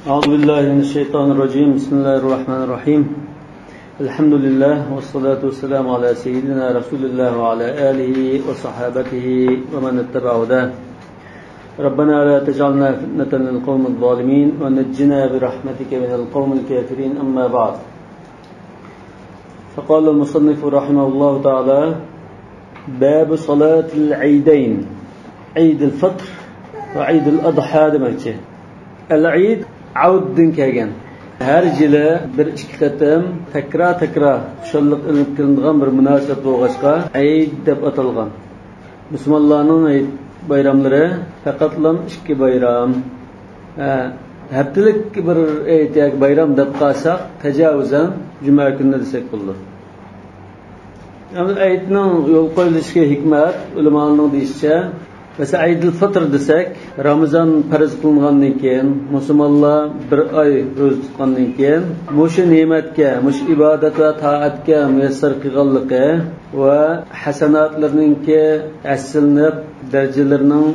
أعوذ بالله من الشيطان الرجيم. بسم الله الرحمن الرحيم. الحمد لله والصلاة والسلام على سيدنا رسول الله وعلى آله وصحابته ومن اتبع هداه. ربنا لا تجعلنا فتنة للقوم الظالمين ونجنا برحمتك من القوم الكافرين. أما بعد، فقال المصنف رحمه الله تعالى: باب صلاة العيدين، عيد الفطر وعيد الأضحى demakchi. Al-Eid Avddan kelgan. Har yili bir ikki qatim takrar-takrar xushalliq ilib kelinadigan bir munosabat bo'lg'achqa Eid deb atalgan. Musulmonlarning Eid bayramlari faqatlam ikki bayram. Haftalik bir Eid yoki bayram deb qolsak, tajovuzan juma kuni desak bo'ladi. Endi Eidning yo'l qo'yilishiga hikmat ulamoning deyishicha, mesela Eidil Fitr desek, Ramazan farz qilingandan keyin musulmonlar bir oy ro'za tutgandan keyin mushu ne'matga, mushu ibodat va toatga muyassar qilganligi va hasanatlarninki aslinib darajalarining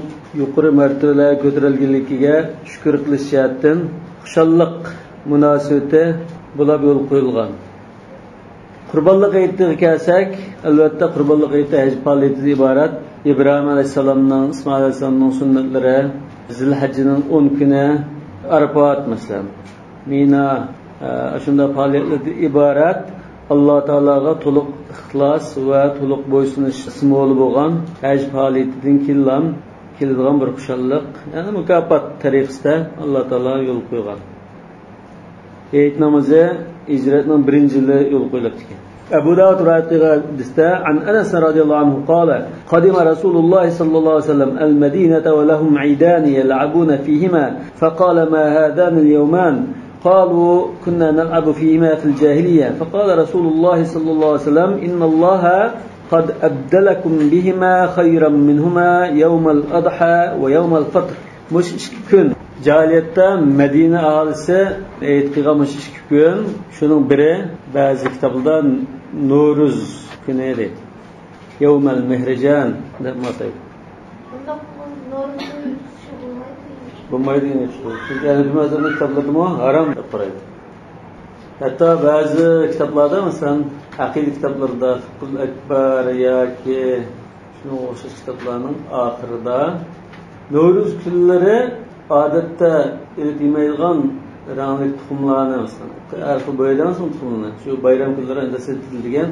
yuqori martabalarga ko'tarilganligiga shukr qilish jihatdan xushalliq munosabati bular yo'l qo'yilgan. Qurbonlik hayitiga kelsak, albatta qurbonlik hayiti haj faoliyatidan iborat. İbrahim Aleyhisselam'ın, İsmail Aleyhisselam'ın sünnetleri, Zilhacı'nın 10 günü, Arafat mesela, Mina, şunda faaliyetleri ibaret. Allah Teala'ga to'liq ixlos va to'liq bo'ysunish simvoli bo'lgan haj faoliyatidan kelgan keladigan bir xushalliq, ya'ni mukofot tariqasida Alloh taolo yo'l qo'ygan. Hayit namozi hijratning birinchi yili yo'l qo'yilibdi. أبو داود رواية عن أنس رضي الله عنه قال: قدم رسول الله صلى الله عليه وسلم المدينة ولهم عيدان يلعبون فيهما، فقال: ما هذان اليومان؟ قالوا: كنا نلعب فيهما في الجاهلية. فقال رسول الله صلى الله عليه وسلم: إن الله قد أبدلكم بهما خيرا منهما يوم الأضحى ويوم الفطر. مش كن Cahiliyette Medine ahalisi hayit qilgan mush ikki kun, shuning biri ba'zi kitoblarda Nuruz kuni deydi. Yawmal Mihrijan deb ataydi. Bo'lmaydi degan shu. Chunki Hanafi mazhabining kitoblarida harom deb qaraydi. Hatto ba'zi kitoblarda, masalan, aqida kitoblarida Fiqhul Akbar yoki shunga o'xshash kitoblarning oxirida Nuruz kunlari odatda ilib yemaydigan rangli tuxumlarni, masalan, har xil bo'ydan so'ng tuxumni, shu bayram kunlari endi setiladigan,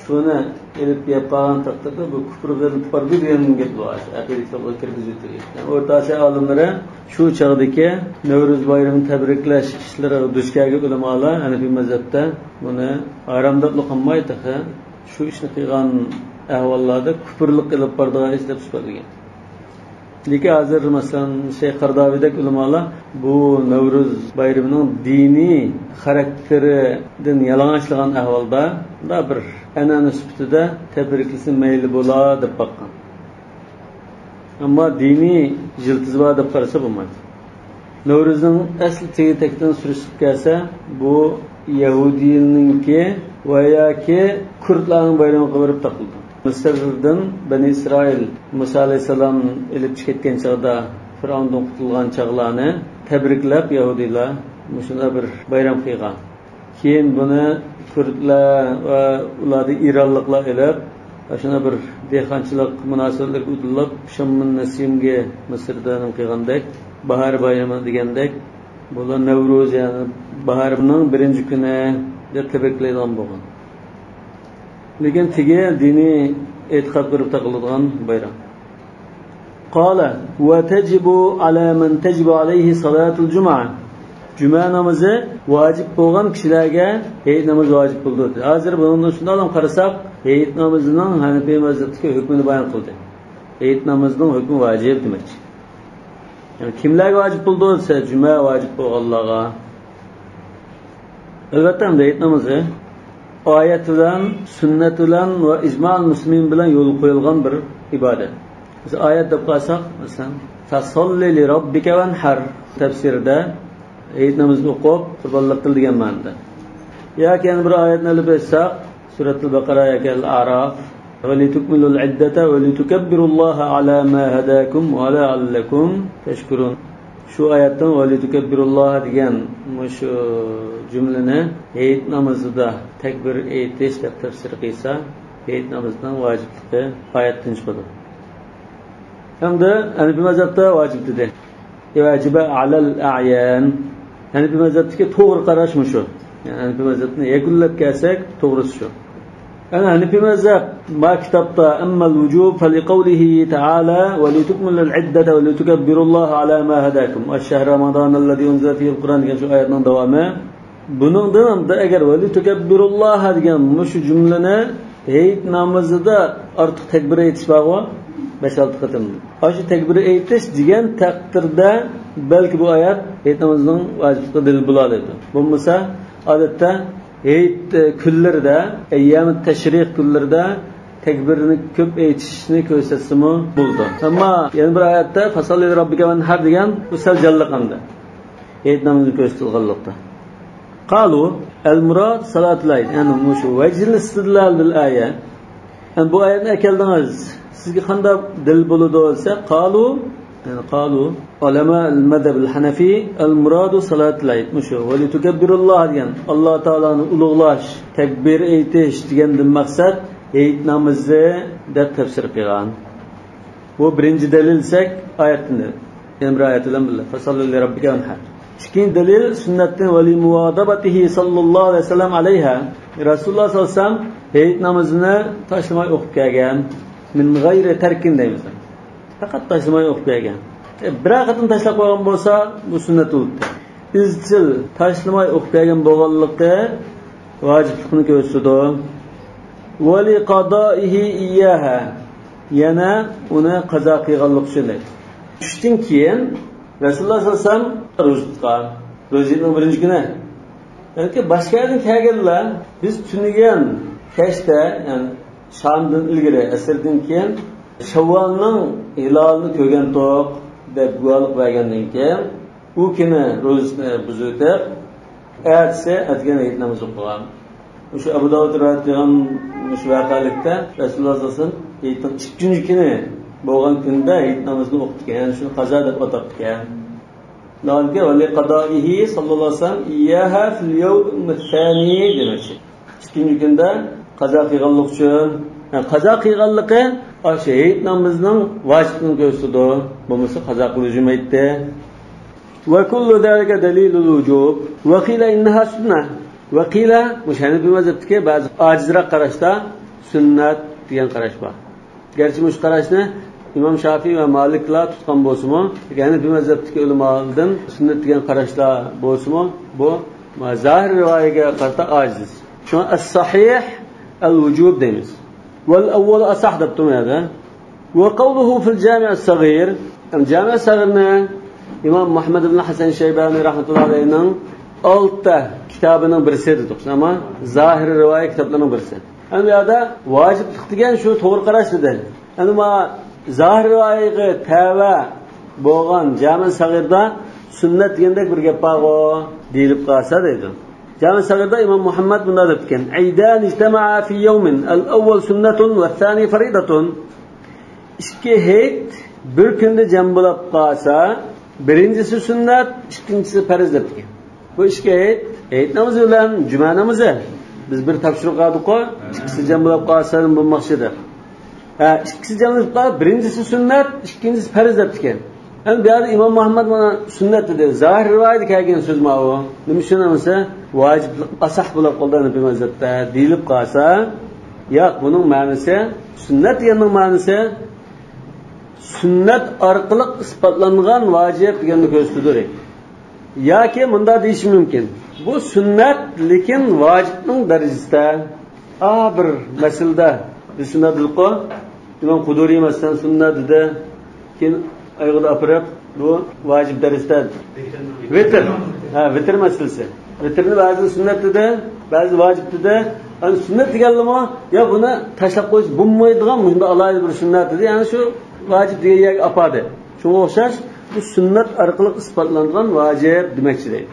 shuni ilib yeb qolgan taqdirda bu kufrga ilib bordi degan gap bor. Aqida kitoblarga kirgizib o'tilgan. Yani O'rta Osiyo olimlari shu chog'dagi Navro'z bayramini tabriklash ishlariga duch kelgan ulamolar Hanafi mazhabda buni harom deb qolmaydi, shu ishni qilgan ahvollarda kufrlik ilib bordigan ish deb sifatlagan. Lekin hozir masalan Shayx Qardoviydek ulamolar bu Navro'z bayramining diniy xarakteridan yalang'ochlagan ahvolda da bir an'ana sifatida tabriklasa mayli bo'ladi deb boqqan. Ammo diniy jiltiz bor deb qarasa bo'lmaydi. Navro'zning asl tegi takdan surishib kelsa, bu Yahudiyninki va yoki kurdlarning bayrami qilib taqildi. Misrdan Bani Isroil Musa alayhissalom ilib chiqib ketgan chog'da Firavundan qutulgan chog'larni tabriklab Yahudiylar shunda bir bayram qilgan. Keyin buni kurdlar va ularni Ironliklar ilib shunda bir dehqonchilik munosabatlariga udilib Shammun Nasimga Misrda nima qilgandek, bahor bayrami degandek, bular Navro'z, ya'ni bahorning birinchi kuni deb tabriklaydigan bo'lgan. Lekin tegi diniy e'tiqod qilib taqiladigan bayram. Qala va tajibu ala man tajibu alayhi salatul juma. Juma namozi vojib bo'lgan kishilarga hayit namozi vojib bo'ldi. Hozir buni shundan ham qarasak, hayit namozining Hanafi mazhabidagi hukmini bayon qildi. Hayit namozining hukmi vojib demak. Ya'ni kimlarga vojib bo'ldi desa, juma vojib bo'lganlarga. Albatta hayit namozi oyat bilan, sunnat bilan va ijmo' muslimin bilan yo'l qo'yilgan bir ibodat. Biz oyat deb qolsak, masalan, fasolli li robbika vanhar tafsirida hayit namozini o'qib qurbonlik qil degan ma'noda. Yoki yana bir oyatni olib aytsak, suratul Baqara yoki Al-A'rof, va litukmilul iddata va litukabbirullaha ala ma hadakum va la'allakum tashkurun. Shu oyatdan "Ve degan shu jumlani hayit namozida takbir aytish deb tafsir qilsa, hayit namozining vajibligi oyatdan chiqadi. Hamda Hanafi mazhabda vajib dedi. Vajiba alal a'yan. Hanafi mazhabdagi to'g'ri qarash shu. Yani Hanafi mazhabni yakunlab kelsak, to'g'risi shu. Yani Hanafi mazhab ma kitobda ammal vujub faliqawlihi ta'ala va litukmilul iddata va litukabbirullaha ala ma hadakum ash-shahr ramazon allazi unzila fihi al-Qur'on degan shu oyatning davomi. Buningdan hamda agar va litukabbirullaha degan shu jumlani hayit namozida ortiq takbir aytish bor, 5-6 qatim. Shu takbir aytish degan taqdirda balki bu oyat hayit namozining vajibligi dalil bo'ladi. Bo'lmasa odatda hayit kunlarida, ayyam tashriq kunlarida takbirni ko'p aytishni ko'rsatsimi bo'ldi. Ammo yana bir oyatda fasalli robbika vanhar degan bu sal jalliqanda hayit namozini ko'rsatilganlikda. Qalu al-murad salatul ayd. Ya'ni shu vajhil istidlal bil aya. Yani bu oyatni akeldiniz. Sizga qanday dalil bo'ladi desa, qalu yani qalu ulama al-madhhab al-hanafi al-muradu salatul ayd. Shu va litukabbirullaha degan Alloh taoloni ulug'lash, takbir aytish degandan maqsad hayit namozi deb tafsir qilgan. Bu birinchi dalil desak oyatdan. Yana bir oyat bilan birga fasalli li robbika vanhar. Ikkinchi dalil sunnatdan va li muwadabatihi sallallohu alayhi vasallam alayha. Rasululloh sollallohu alayhi vasallam hayit namozini tashlamay o'qib kelgan. Min g'ayri tarkin deymiz. Faqat tashlamay o'qib kelgan. Bir qatim tashlab qo'ygan bo'lsa, bu sunnat bo'ldi. Izchil tashlamay o'qib kelgan bo'lganligi vojiblikni ko'rsatadi. Va li qadaihi iyyaha. Yana uni qazo qilganlik uchun. Tushdan keyin Rasululloh sollallohu alayhi vasallam ro'za tutgan. Ro'zaning birinchi kuni. Yoki boshqa yerdan kelganlar biz tunagan kechda, ya'ni Şam'dan ilgari, asrdan keyin Shavvalning hilolini ko'rgan to'q deb guvohlik bergandan keyin u kuni ro'zasini buzib, ertasi atgan hayit namozi o'qigan. O'sha Abu Dovud rivoyat qilgan shu voqelikda Rasululloh sollallohu alayhi vasallam hayitning ikkinchi kuni bo'lgan kunda hayit namozini o'qitgan, shuni qazo deb atabgan. Nolga va liqadaihi sallallohu alayhi vasallam iyyaha fil yawm ath-thani demoqchi. Ikkinchi kunda qazo qilganlik uchun, yani qazo qilganligi o'sha hayit namozining vojibligini ko'rsatadi. Bo'lmasa qazo qilishmaydi. Va kullu zalika dalilul vujub va qila innaha sunnah. Va qila mushani mazhabdagi ba'zi ojizroq qarashda sunnat degan qarash bor. Garchi mush qarashni İmam Şafii ve Maliklar tutgan bo'lsa-mu, ya'ni bu mazhabdagi ulamolardan sunnat degan qarashlar bo'lsa-mu, bu zahir rivoyaga qarata ojiz. Shuna as-sahih al-vujub deymiz. Val awwal asah deb turadi. Va qawluhu fil jami' as-saghir, jami' as-saghirni İmam Muhammad ibn Hasan Shaybani rahmatullohi alayhining 6 kitobining birisi dedik. Ama zahir rivoya kitoblarining birisi. Endi bu yerda vojiblik degan shu to'g'ri qarash dedi. Endi ma zahir rivoyaga tava bo'lgan jami' sag'irda sunnat degandek bir gap bor deyilib qolsa deydi. Jami' sag'irda İmam Muhammad bunday deb ekan: "Aydan ijtama'a fi yawmin al-awwal sunnatun va ath-thani faridatun." Ikki hayit bir kunda jam bo'lib qolsa, birinchisi sunnat, ikkinchisi farz deb ekan. Bu ikki hayit, hayit namozi bilan juma namozi. Biz bir topshiriq oldik-ku, ikkisi jam bo'lib qolsa bo'lmoqchidir. İkkisi jam bo'lib qolsa, birinchisi sunnat, ikkinchisi farz deb ekan. Endi bu yerda İmam Muhammad mana sunnat dedi. Zahir rivoyatda kelgan so'z ma u. Nima uchun desa, vojiblik asah bo'lib qoldi bu mazhabda deyilib qolsa, yo'q, buning ma'nosi sunnat deganning ma'nosi sunnat orqali isbotlangan vojib deganni ko'rsatadi. Yoki bunda deyish mumkin. Bu sunnat lekin vojibning darajasida. Bir masalada biz sunnat dedik-ku. İmam Quduriy masalan sunnat dedi. Keyin oyog'ida opirib bu vojib darajasida. Vitr. Ha, vitr masalasi. Vitrni ba'zi sunnat dedi, ba'zi vojib dedi. Yani sunnat deganlimi yo buni tashlab qo'yish bo'lmaydigan bunda alohida bir sunnat dedi. Ya'ni shu vojib degan yerga opadi. Shunga o'xshash bu sunnat orqali isbotlangan vojib demakchi deydi.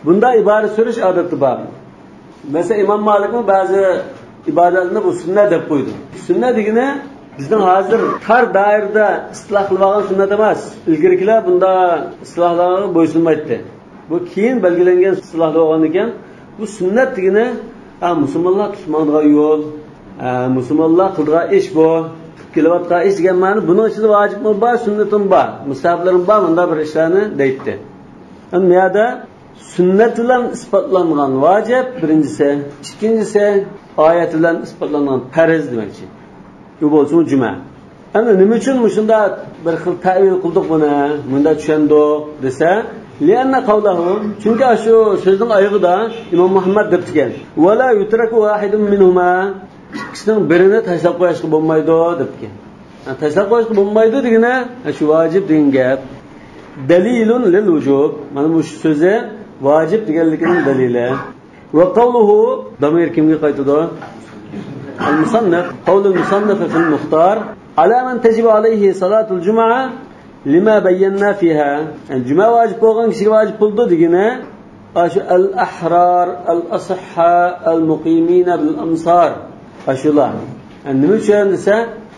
Bunda ibora so'rash odati bor. Masalan İmam Malikmi ba'zi ibodatlarni bu sunnat deb qo'ydi. Sunnat degani Bizning hozir tor doirada isloh qilib sunnat emas. Ilgarikilar bunda islohlarga bo'ysunmaydi. Bu keyin belgilangan islohlar bo'lgan ekan. Bu sunnat degani musulmonlar tutmaydigan yo'l, musulmonlar qiladigan ish bu. Kelayotgan ish degan ma'ni buning ichida vojibmi bor, sunnatim bor, mustahablarim bor, bunda bir ishlarni deydi. Endi bu yerda sunnat bilan isbotlangan vojib birinchisi, ikkinchisi oyat bilan isbotlangan farz demakchi. Bu bo'lsin juma. Endi nima uchun shunda bir xil ta'vil qildik buni, bunda tushundik desa, lianna qawluhu, chunki shu so'zning oyog'ida Imom Muhammad deb turgan. Va la yutraku wahidun minhuma, ikkisining birini tashlab qo'yishga bo'lmaydi deb turgan. Tashlab qo'yishga bo'lmaydi degani shu vojib degan gap. Dalilun lil vujub. Mana bu so'zi vojib deganligining dalili. Va qawluhu damir kimga qaytadi? المصنف قول المصنف في المختار على من تجب عليه صلاة الجمعة لما بينا فيها. الجمعة واجب bo'lgan kishiga vojib bo'ldi degani al-ahrar al-asihha al-muqimina bil amsar ashular. Nima uchun desa,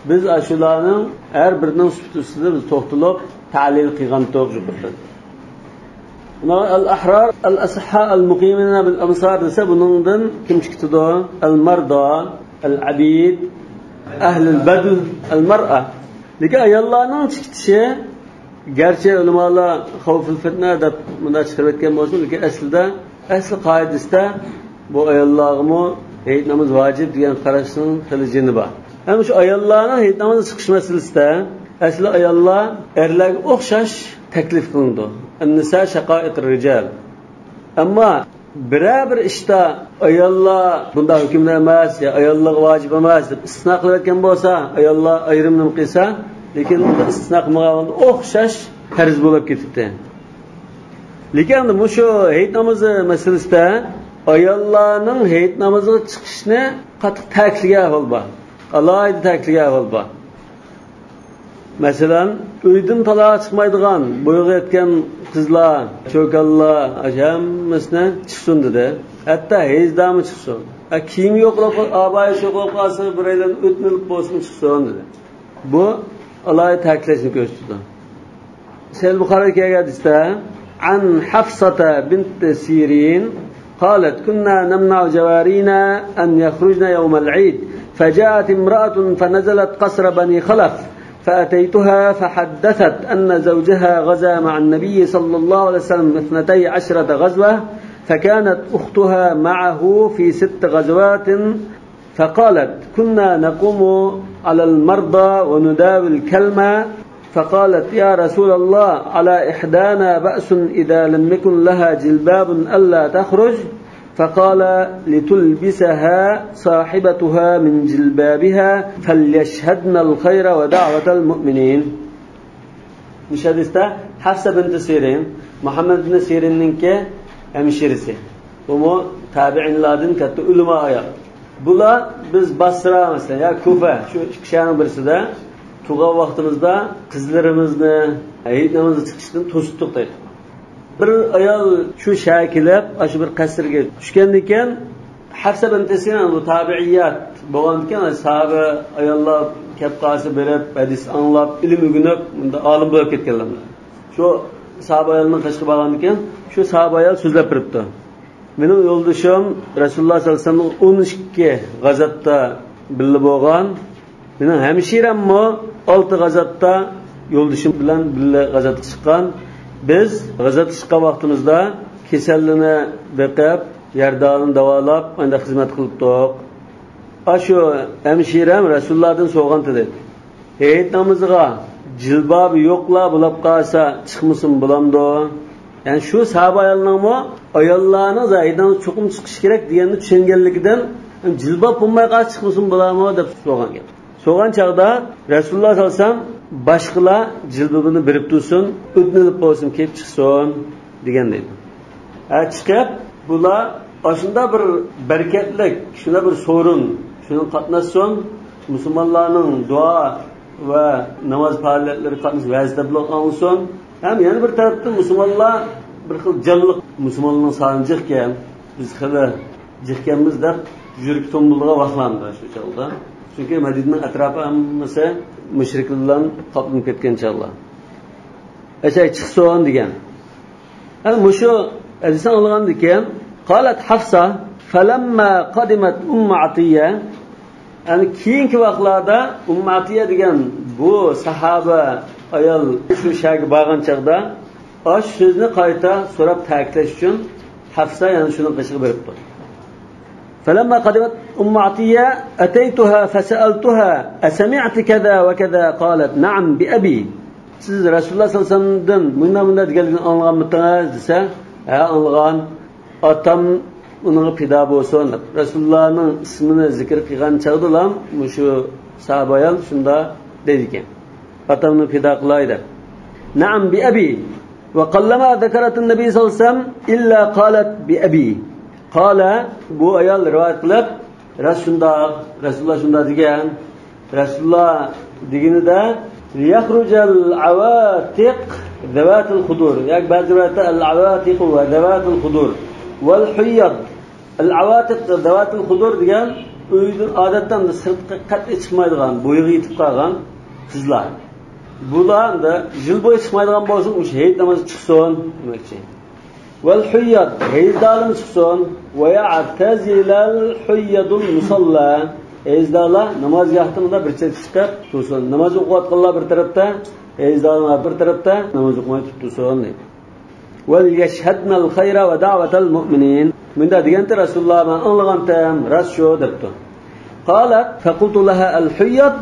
biz ashularning har birining sifati ustida biz to'xtalib ta'lil qilgan to'g'ri. Al-ahrar al-asihha al-muqimina bil amsar desa, buningdan kim chiqdi? Al-marda, al-abid, ahlul badl, al-mar'a. Lekin ayollarning chiqishi garchi ulamolar xavful fitna deb bunda chiqarib aytgan bo'lsa, lekin aslida asli qoidasida bu ayollarga hayit namoz vojib degan qarashning xilijini bor. Ham shu ayollarning hayit namozi chiqish masalasida asli ayollar erlarga o'xshash taklif qilindi. An-nisa shaqoiqir rijal. Ammo biror bir ishda ayollar bunda hukmda emas, ya ayollar vojib emas deb istisno qilayotgan bo'lsa, ayollar ayrim nima qilsa, lekin unda istisno qilmagan o'xshash farz bo'lib ketibdi. Lekin endi shu hayit namozi masalasida ayollarning hayit namoziga chiqishni qattiq ta'kidlagan ahvol bor. Alohida ta'kidlagan ahvol bor. Masalan, uydan talağa chiqmaydigan, bo'yga yetgan qizlar, cho'kanlar, hammasini chiqsin dedi. Hatto hezdami chiqsin. Kiyim yo'q, aboyi yo'q bo'lib qolsa, bir aydan o'tmilib bo'lsin chiqsin dedi. Bu alohida ta'kidlashni ko'rsatdi. Sahih Buxoriy kelgan hadisda an Hafsata bint Sirin قالت كنا نمنع جوارينا أن يخرجن يوم العيد فجاءت امرأة فنزلت قصر بني خلف فأتيتها فحدثت أن زوجها غزا مع النبي صلى الله عليه وسلم 12 غزوة فكانت أختها معه في 6 غزوات فقالت كنا نقوم على المرضى ونداوي الكلمة فقالت يا رسول الله على إحدانا بأس إذا لم يكن لها جلباب ألا تخرج فقال لتلبسها صاحبتها من جلبابها فليشهدن الخير ودعوة المؤمنين. Müşahideste Hafsa bint Sirin, Muhammed bin Sirin'inki hemşirisi. Bu mu tabi'inlerden katta ulema ayak. Bular biz Basra mesela ya Kufa şu iki şehrin birisi de tug'an vaqtimizda qizlarimizni hayit namozi chiqishdan to'sdik deydi. Bir ayol shu shakilab shu bir qasrga tushgan ekan, Hafsa bint Sirin bu tabiiyat bo'lgan ekan, sahoba ayollar kelib qolsa berib, hadis anglab, ilm o'rganib, bunda olim bo'lib ketganlar. Shu sahoba ayolning qasriga borgan ekan, shu sahoba ayol so'zlab turibdi. Mening yo'ldoshim Rasululloh sollallohu alayhi vasallam 12 g'azotda birga bo'lgan. Mening hamshirammi 6 g'azotda yo'ldoshim bilan birga g'azotga chiqqan. Biz g'azotga chiqqan vaqtimizda kasalini beqib, yardalini davolab, unda xizmat qilibdik. Shu hamshiram Rasulullohdan so'rgan dedi. Hayit namoziga jilbobi yo'qlar bo'lib qolsa chiqmasin bo'lamdi. Ya'ni shu sahoba ayolningmi ayollarning zayidan cho'qim chiqish kerak deganni tushunganligidan jilbob bo'lmay qolsa chiqmasin bo'ladimi deb so'rgan gap. So'rgan chog'da Rasululloh sollallohu alayhi vasallam boshqalar jilbobini berib tursin, o'tnilib bo'lsin, kelib chiqsin degan deydi. Chiqib bular shunda bir barakatlik, shunda bir so'rin, shuni qatnashsin, musulmonlarning duo va namoz faoliyatlari qatnash vaziyatda bilan olsin. Ham yana bir tarafdan musulmonlar bir xil jonliq musulmonlarning soni jiqkan, biz xili jiqkanmiz deb yurib to'mbulga vaqlandi shu chog'da. Chunki Madinaning atrofi hammasi mushriklar bilan qoplanib ketgan chog'lar. Eshak chiqsin degan. Ana mushu hadisni olgandan keyin qalat Hafsa falamma qadimat Ummu Atiya, yani keyingi vaqtlarda Ummu Atiya degan bu sahoba ayol shu shaga borgan chog'da osh so'zni qayta so'rab ta'kidlash uchun Hafsa yani shuni qishig'i beribdi. فلما قدمت أم عطية أتيتها فسألتها أسمعت كذا وكذا قالت نعم بأبي. Siz Rasululloh sollallohu alayhi vasallamdan bundan deganligini anglaganmidingiz desa, ha anglagan, otam uningga fido bo'lsin deb Rasulullohning ismini zikr qilgan chog'da shu sahoba ayol shunda deydi ekan, otamni fido qilay deb. Naam bi abi va qallama zakarat an-nabiy sollallohu alayhi vasallam illa qalat bi abi. Qala bu ayol rivoyat qilib, Rasululloh shunda degan, Rasululloh deganida liyakhrujal awatiq zawatul khudur, yoki ba'zi rivoyatda al awatiq va zawatul khudur val huyyad. Al awatiq zawatul khudur degan uydan odatdan sirtqa qat'iy chiqmaydigan, bo'yiga yetib qolgan qizlar. Bular da yil bo'yi chiqmaydigan bo'lsa, o'sha hayit namozi chiqsin demoqchi. والحيض هيزدالن çıksın ve ya'tazilal huyyadul musalla, heyzdala namazgohdan bir chetga chiqib tursin, namoz o'qiyotganlar bir tarafda, heyzdallar bir tarafda namoz o'qimay tursin deydi. Vel yashhadnal khayra va da'vatal mu'minin. Bunda deganda Rasululloh men anglagandim, rost shu debdi. Qalat faqultu laha al huyyad,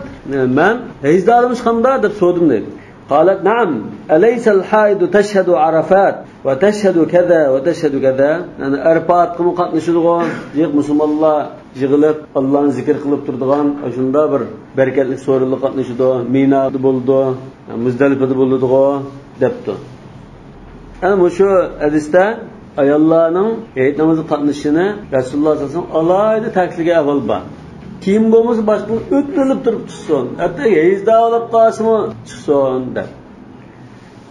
men heyzdalimiz qanday deb so'radim deydi. قالت نعم أليس الحائض تشهد عرفات وتشهد كذا وتشهد كذا، يعني أربات قم قatnashadigan, jiq musulmonlar yig'ilib Allohni zikr qilib turadigan shunda bir barakatli so'rinli qatnashadi, Minada bo'ldi, Muzdalifada bo'ldi debdi. Ana shu hadisda ayollarning hayit namozi qatnashishini Rasululloh sollallohu alayhi vasallam alohida ta'kidlagan ahvol bor. Kim bo'lmasa boshqa o'ttilib turib chiqsin, hatto hayzda olib qolsinmi chiqsin deb.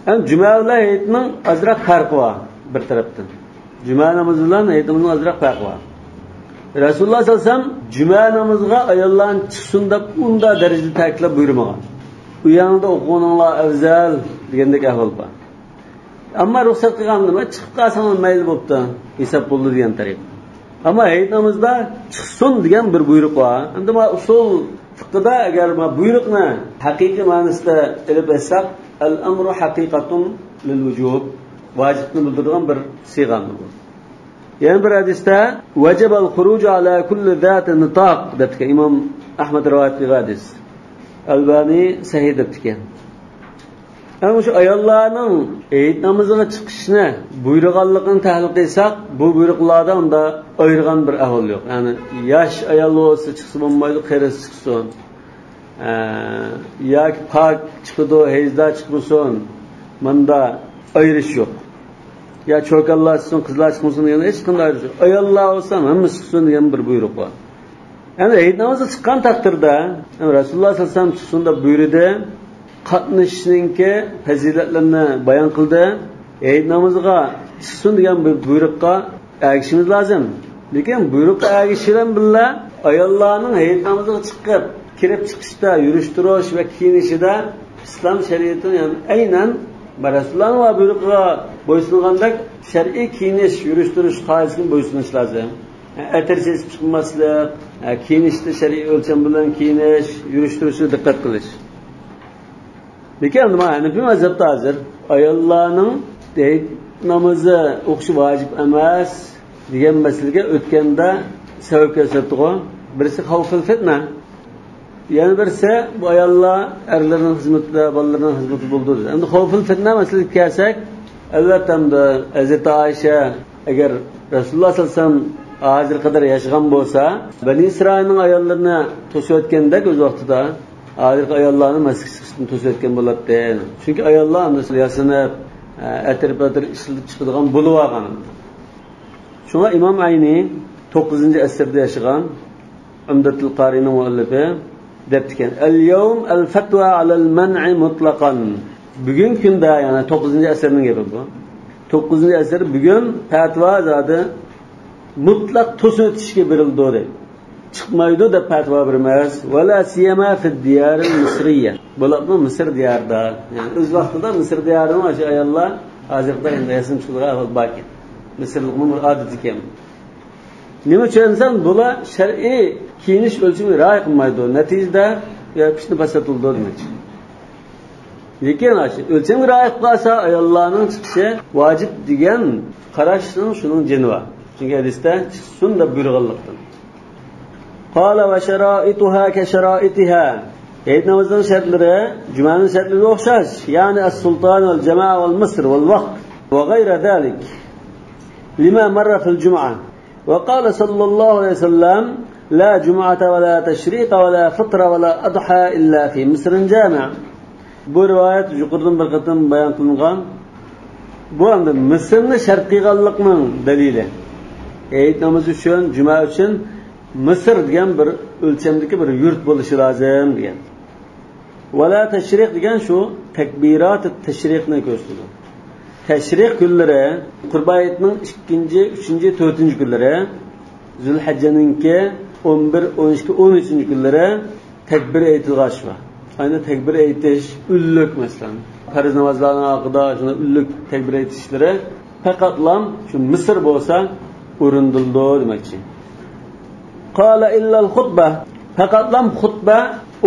Ham juma bilan hayitning ozroq farqi bor bir tarafdan. Juma namozi bilan hayit namozining ozroq farqi bor. Rasululloh sollallohu alayhi vasallam juma namoziga ayollarni chiqsin deb unda darajada ta'kidlab buyurmagan. U yonida o'qiganlar afzal degandek ahvol bor. Ammo ruxsat qilgan nima chiqib qolsa mayli bo'pti, hisob bo'ldi degan tariq. Ama hayit namozida chiqsin degan bir buyruq bor. Endi ma usul fiqhda agar ma buyruqni haqiqiy ma'nosida ilib aytsak, al amru haqiqatun lil vujub, vojibni bildiradigan bir siyg'am bu. Yana bir hadisda vajibal xuruj ala kulli zati nitaq debdi Imom Ahmad rivoyat qilgan hadis. Albani sahih debdi. Ama shu ayollarning hayit namoziga chiqishni buyurganligini tahlil qilsak, bu buyruqlardan unda ayirgan bir ahvol yo'q. Ya'ni yosh ayol bo'lsa chiqsa bo'lmaydi, qarisi chiqsin. Yoki pok chiqadi, hayzda chiqmasin. Bunda ayirish yo'q. Ya cho'kanlar chiqsin, qizlar chiqmasin degan hech qanday ayirish yo'q. Ayollar bo'lsa hammasi chiqsin degan bir buyruq bor. Ya'ni hayit namozi chiqqan taqdirda Rasululloh sollallohu alayhi vasallam chiqsin deb buyurdi. Qatnashishninki fazilatlarini bayon qildi. Hayit namoziga chiqsin degan bir buyruqqa ergishimiz lozim. Lekin buyruqqa ergishish bilan birga ayollarning hayit namoziga chiqib, kirib chiqishda, yurish turish va kiyinishida islom shariatining, ya'ni aynan Rasulullohning buyrug'iga bo'ysungandak shar'iy kiyinish, yurish turish qoidasiga bo'ysunish lozim. Atir chekib chiqmaslik, kiyinishda shar'iy o'lcham bilan kiyinish, yurish turishga diqqat qilish. Lekin nima Hanafi mazhabda hozir ayollarning hayit namozi o'qishi vojib emas degan masalaga o'tganda sabab ko'rsatdi. Birisi xavfil fitna, yana birisi bu ayollar erlarning xizmatida, bolalarning xizmatida bo'ldi. Endi xavfil fitna masalasiga kelsak, albatta endi Hazrati Oysha agar Rasululloh sollallohu alayhi vasallam hozir qadar yashagan bo'lsa, Bani Isroilning ayollarini to'sayotgandek o'z vaqtida hozirgi ayollarni masjidga chiqishdan to'sayotgan bo'ladi. Chunki ayollar yasanib, atir-patir ishlatib chiqadigan bo'lib olgan. Shunga Imom Ayni 9-asrda yashagan Umdatul Qarining muallifi debdikan, al-yawm al-fatwa ala al-man'i mutlaqan. Bugun kunda, ya'ni 9-asrning gapi bu. 9-asr bugun fatvo zodi mutlaq to'sib o'tishga berildi deydi. chiqmaydi deb fatvo beramiz. Vala siyama fi diyaril misriya. Bularni Misr diyorida, ya'ni o'z vaqtida Misr diyorining o'sha ayollar hozirda endi yasim chiqadigan ahvol bor ekan. Misrlikning bir odati ekan. Nima uchun inson bular shar'iy kiyinish o'lchamiga rioya qilmaydi. Natijada fitna fasod bo'ldi demoqchi. Lekin o'lchamga rioya qilsa ayollarning chiqishi vojib degan qarashning shuning jini bor. Chunki hadisda chiqsin deb buyurganlikdan. Qala va sharoituha ka sharoitiha. Hayit namozining shartlari jumaning shartlariga o'xshash, ya'ni as-sulton val jamoa val misr val vaqt va g'ayra zalik. Lima marra fil jum'a. Va qala sallallohu alayhi vasallam la jum'ata va la tashriqa va la fitra va la adha illa fi misrin jami'. Bu rivoyat yuqoridan bir qatim bayon qilingan. Bu endi Misrni shart qilganlikning dalili. Hayit namozi uchun, juma uchun Misr degan bir o'lchamdagi bir yurt bo'lishi lozim degan. Vala tashriq degan shu takbirat tashriqni ko'rsatadi. Tashriq kunlari Qurbon hayitining 2-chi, 3-chi, 4-chi kunlari, Zulhajjaninki 11, 12, 13 kunlari takbir aytilg'ash var. Ayni takbir aytish ulluq masalan. Farz namozlarning oqida shuni ulluq takbir aytishlari faqatlam shu Misr bo'lsa o'rindildi demakchi. Qala illa al-xutba, faqatlam xutba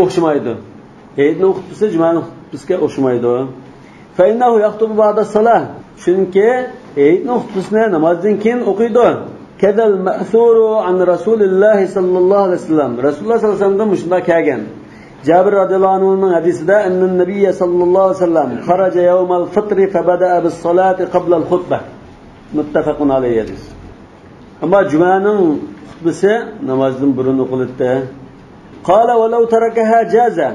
o'xshamaydi. Hayitning xutbasi jumaning xutbasiga o'xshamaydi. Fa innahu yaxtubu ba'da salah. Chunki hayitning xutbasini namozdan keyin o'qiydi. Kadal ma'thuru an Rasulillah sallallohu alayhi vasallam. Rasululloh sallallohu alayhi vasallamdan shunday kelgan. Jabir radhiyallohu anhuning hadisida anna nabiyya sallallohu alayhi vasallam kharaja yawmal fitr fa bada'a bis salati qabla al xutba. Muttafaqun alayhi hadis. Ammo jumaning xutbasi namozdan burun o'qiladi. Qala va law tarakaha jaza.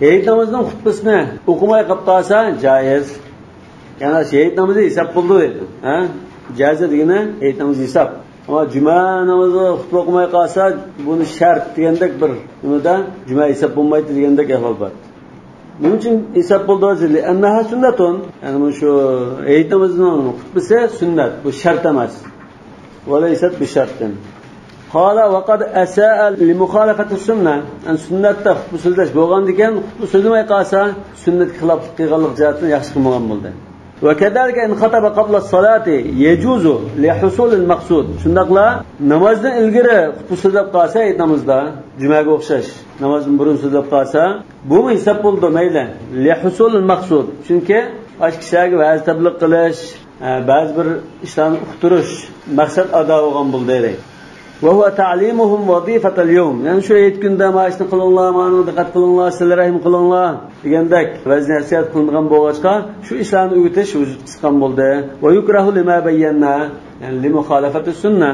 Hayit namozining xutbasini o'qimay qolib qolsa joiz. Ya'ni hayit namozi hisob qildi deydi. Ha? Jaza degani hayit namozi hisob. Ammo juma namozi xutba o'qimay qolsa buni shart degandek bir nimada juma hisob bo'lmaydi degandek ahvol bor. Nima uchun hisob bo'ldi? Annaha sunnatun. Ya'ni shu hayit namozining xutbasi sunnat, bu shart emas. Va laysat bi shartin. Qala va qad asaa li mukhalafati sunnah. An sunnatda xutba so'zlash bo'lgan ekan, xutba so'zlamay qolsa sunnatga xiloflik qilganlik jihatdan yaxshi qilmagan bo'ldi. Va kadalika in khataba qabla as-salati yajuzu li husul al-maqsud. Shundaqla namozdan ilgari xutba so'zlab qolsa, namozda jumaga o'xshash namozdan burun so'zlab qolsa, bu hisob bo'ldi mayli li husul al-maqsud. Chunki ash kishiga va'z tabliq qilish, ba'zi bir ishlarni uqtirish maqsad ado bo'lgan bo'ldi deydi. وهو تعليمهم وظيفة اليوم. Yani şu ayet günde maaşını qılınlar, ma'nı diqqət qılınlar, sıla rahim qılınlar degandek vaz nasihat qilingan bo'lg'achqa shu ishlarni o'rgatish vujudga chiqqan bo'ldi. Va yukrahu lima bayyana, ya'ni li muxolafati sunna.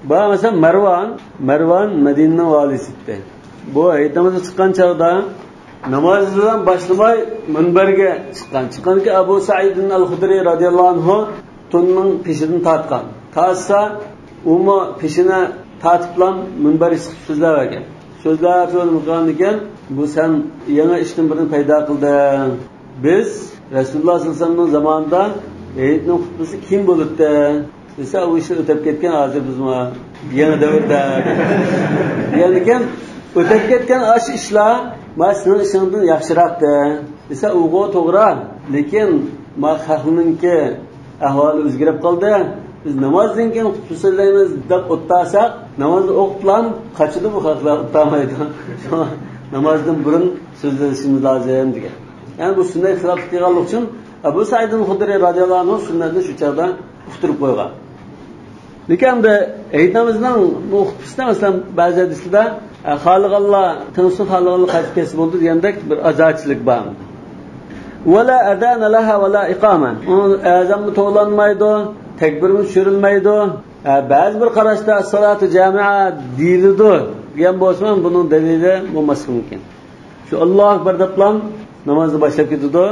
Bu masalan Marvan Madinaning valisi edi. Bu hayit namozi chiqqan chog'da namozdan boshlamay minbarga chiqqan. Chiqqanki Abu Sa'id al-Khudri radhiyallohu anhu tunning peshidan tortgan. Tortsa, umi peshini tortiblam minbarga chiqib so'zlar ekan. So'zlar so'zlagan ekan, bu sen yangi ishning birini paydo qilding. Biz Rasululloh sollallohu alayhi vasallamning zamonida hayitning xutbasi kim bo'libdi? Desa, u ishlar o'tib ketgan, hozir biz yangi davrda. Degan ekan, o'tib ketgan ash ishlar ma sening ishingdan yaxshiroqdi. Desa, ugo to'g'ri, lekin ma xalqninki ahvoli o'zgarib qoldi. Biz namozdan keyin xutba so'zlaymiz deb o'ttasak, namozni o'qiblam qochidi bu xalqlar o'ttamaydi. Namozdan burun so'zlashimiz lozim degan. Ya'ni bu sunnat xiloflik qilganlik uchun Abu Sa'id al-Khudri radhiyallohu anhu sunnatni shu chog'da uqtirib qo'ygan. Lekin endi hayit namozining bu xutbasida masalan ba'zi hadislarda xohlaganlar tinsin, xohlaganlar qaytib kelsa bo'ldi degandek bir azochilik bor. Wala adana laha wala iqama. Azamı to'lanmaydi, takbirmi tushirilmaydi. Ba'zi bir qarashda as-salatu jami'a deyiladi degan bo'lsa, buning dalili bo'lmasi mumkin. Shu Allohu akbar deblam namozni boshlab ketadi.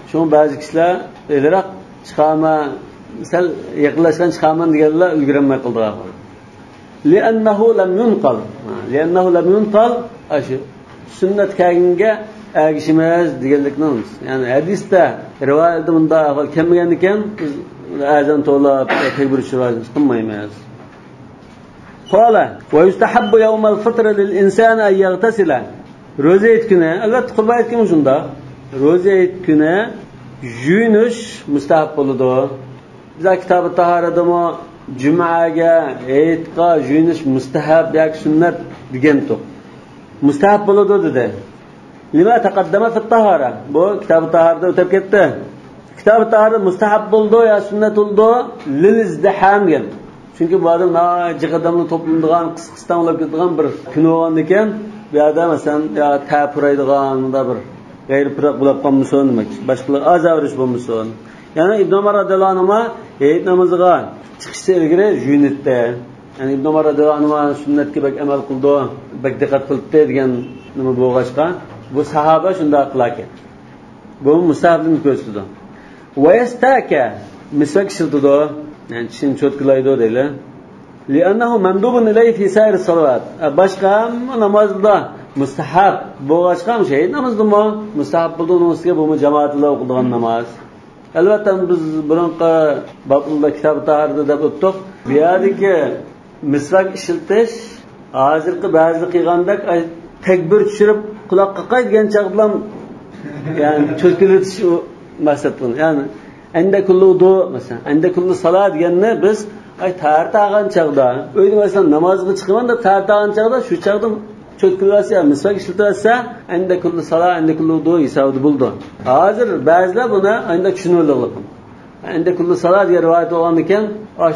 Shu ba'zi kishilar ilroq chiqama, sal yaqinlashgan chiqaman deganlar ulgurolmay qoldi axir. Li'annahu lam yunqal. Li'annahu lam yunqal shu sunnat kelganga ergishimiz deganlikni, ya'ni hadisda rivoyatda bunda ahvol kelmagan ekan, biz azon to'lab takbir tushirib qilmaymiz. Qala va yustahabbu yawm al-fitr lil-insan an yaghtasila. Ro'za hayit kuni, albatta qurbon hayit kuni shundoq. Ro'za hayit kuni yuyunish mustahab bo'ladi. Bizlar kitobi tahoratdami jumaga, hayitga yuyunish mustahab yoki sunnat degan to'q. Mustahab bo'ladi dedi. Lima taqaddama fi tahara. Bu kitobi tahoratda o'tib ketdi. Kitobi tahorat mustahab bo'ldi yo sunnat bo'ldi lil izdiham degan. Chunki bu odam jiq odamlar to'planadigan, qis-qisdan bo'lib ketadigan bir kun bo'lgan ekan. Bu yerda masalan yo tapuraydigan bunda bir g'ayripiroq bo'lib qolmasin demak, boshqalar azavrish bo'lmasin. Ya'ni Ibn Umar radhiyallohu anhu hayit namoziga chiqishdan ilgari yuyinibdi. Ya'ni Ibn Umar radhiyallohu anhu sunnatga bak amal qildi, bak diqqat qildi degan nima bo'lg'achqa, bu sahoba shunday qilarkan. Bu mustahabni ko'rsatdi. Va yastaka misvak ishlatdi, ya'ni tishini cho'tkilaydi deydi. لأنه مندوب إليه في سائر الصلوات. Başka namazda mustahab bo'lg'achqa şey namozdami mustahab bo'ldi, uning ustiga bu jamoatlar o'qiydigan namoz. Albatta biz burunqi bobda kitob tahoratda deb o'tdik. Bu yerdagi misvak ishlatish hozirgi ba'zi qilgandek takbir tushirib quloqqa qaytgan chog' bilan, ya'ni cho'tkilatish maqsad buni. Ya'ni anda kullu du masalan, anda kullu salat deganni biz ay tahorat olgan chog'da, uyda masalan namozga chiqaman deb tahorat olgan chog'da shu chog'da cho'tkilasa, misvak ishlatilsa, anda kullu salat, anda kullu du hisobida bo'ldi. Hozir ba'zilar buni anda tushunib. Anda kullu salat degan rivoyat bo'lgan ekan,